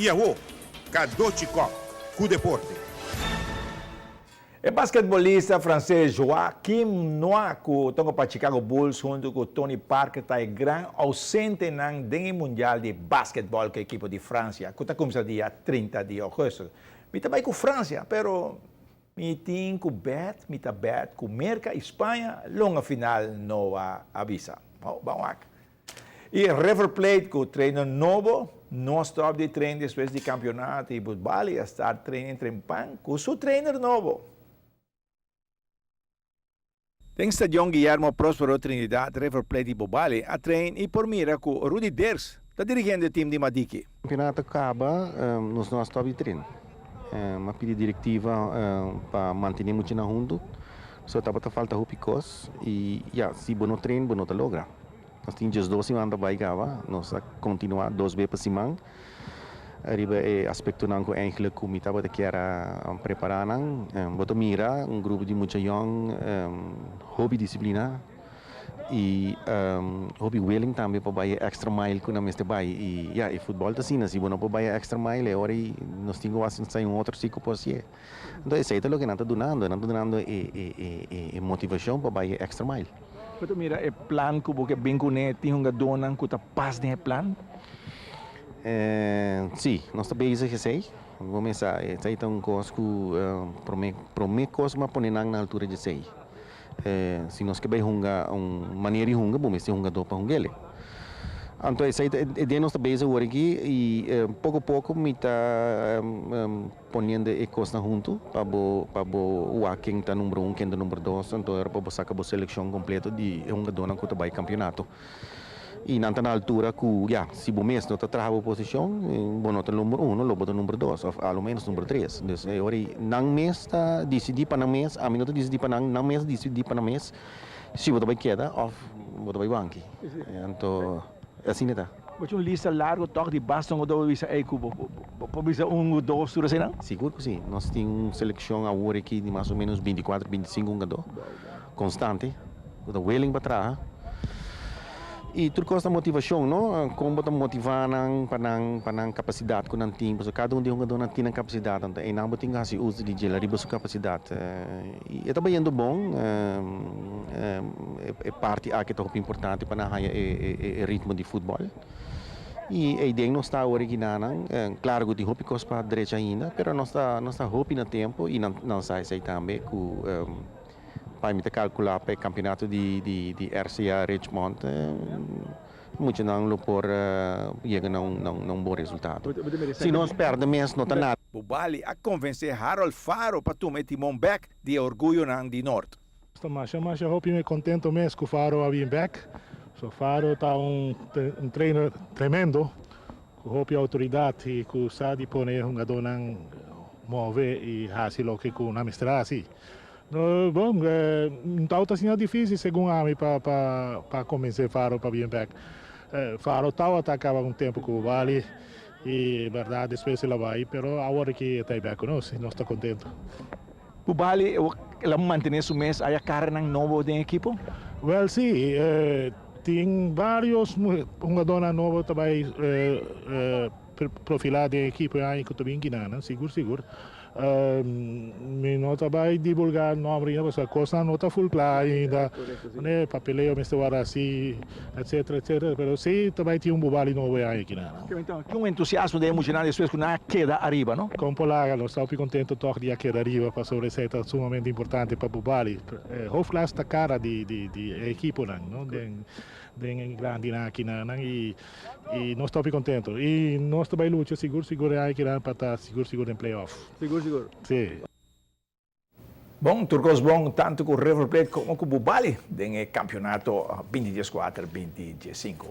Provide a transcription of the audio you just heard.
I awo, Cadochi Kock ku deporte. E basketbolista franses Joakim Noah ku tonga pa Chicago Bulls huntu ku Tony Parker ta e gran ousentenan den e Mundial di Basketbòl ku ekipo di Fransia ku ta kuminsá dia 30 di ougùstùs. Mi ta bai ku Fransia, pero mi tin ku bèt, mi ta bèt ku Merka i Spaña longa final, Noah a bisa. Bon, ban wak. I River Plate ku trainer nobo no a stòp di train despues di kampionato i Butbali a start train trempan ku su trainer nobo. Den Stadion Guillermo Prospero Trinidad River Plate i Bobali a train i por mira ku Rudy Dirks ta dirigiendo e tim di Madiki. Kampionato kaba nos no a stòp di train. A pidi direktiva pa mantené muchanan huntu, so tabata falta hopi kos i ya si bo no train bo no ta logra. Nos tin 12 siman ta bai kaba, nos a kontinuá dos be pa siman riba e aspektonan ku eigenlijk ku mi tabata kier a prepará nan. Bo ta mira un grupo di mucha yòn hopi disipliná i hopi willing tambe pa bai e extra mile ku nan mester bai. I ya, e futbòl ta asina, si bo no por bai e extra mile e ora ei nos tin ku wak sai un otro siko por hasié. Enton esei ta loke nan ta dunando, nan ta dunando e motivashon pa bai e extra mile. Bo ta mira e plan ku bo ke bin kuné, tin hungadónan ku ta pas den e plan? Sí, nos ta bezig esei. Bo mester sa, esei ta un kos ku promé promé kos bo a pone nan na altura di esei. Si nos ke bai hunga un manera di hunga, bo mester hungadó pa hung'el. Anto esei ta e dia nos ta bezig awor aki i poko poko mi ta poniendo e kosnan huntu pa bo pa bo wak ken ta number un, ken ta number dos, anto ora pa bo saka bo selekshon kompleto di e hungadónan ku ta bai kampionato. I nan ta na altura ku ya, si bo mes no ta traha bo posishon, bo no ta number uno, lo bo ta number dos òf alo ménos number tres. Dus e ora ei nan mes ta disidí pa nan mes, ami no ta disidí pa nan, nan mes ta disidí pa nan mes si bo ta bai keda òf bo ta bai banki. Anto asina ta. Bo tin un lista largo tòg di basta un hungadó bo bisa ei ku bo por bisa un o dos tur asina? Sigur ku si. Nos tin un selekshon awor aki di mas o ménos 24, 25 hungadó konstante ku ta willing pa traha. I tur kos ta motivashon, no? Kon bo ta motivá nan pa nan pa nan kapasidat ku nan tin, pasobra kada un di e hungadónan tin nan kapasidat, anto einan bo tin ku hasi uso di djel riba su kapasidat. I e ta bayendo bon, e parti aki ta hopi importante pa nan haña e ritmo di futbòl. I eiden nos ta awor aki nan, klaro ku tin hopi kos pa drecha ainda, pero nos ta nos ta hopi na tempu i nan nan sa esei tambe ku Pa mi ta calcula pa e campeonato di di RCA Richmond muchanan lo por yega na un na un bon resultado. Si nos perde mes no ta nada. Bubali a konvensé Harold Faro pa tuma e timon bèk di e orguyonan di Nort. Ta masha masha hopi mi contento mes cu Faro a bin bek. So Faro ta un un trainer tremendo cu hopi autoridad y cu sa di pone e hungadornan move y haci loke cu nan mester haci. Bon, no tabata asina dificil segun ami pa pa pa convence Faro pa bin bek. Faro tabata caba un tempo cu Bali y berdad despues el a bay, pero awor aki e ta bek cu nos y nos ta contento. Cu Bali el a mantene su mes haya caranan nobo den ekipo? Wel si, tin varios hungadornan nobo ta bay profila den ekipo e aña cu ta bin guinana, sigur sigur. Mi no ta bai divulgá nòmber ainda pasobra kosnan no ta ful kla ainda. Manera papeleo mester wòrdu hasi, etcetera, etcetera. Pero sí ta bai tin un bubali nobo e aña aki nan. Ki un entusiasmo den e muchanan despues ku nan a keda ariba, no? Kon por laga, nos ta hopi kontentu tòg di a keda ariba pasobra esei ta sumamente importante pa bubali. Hoofdklas ta kara di e ekiponan, no, den e grandinan aki nan i Y nos ta hopi contento. Y nos ta bay lucha sigur sigur e aña kinan pa ta sigur sigur den play-off. Sigur sigur. Si. Bon, tur cos bon tanto cu River Plate como cu Bubali den e campeonato 2014, 2015.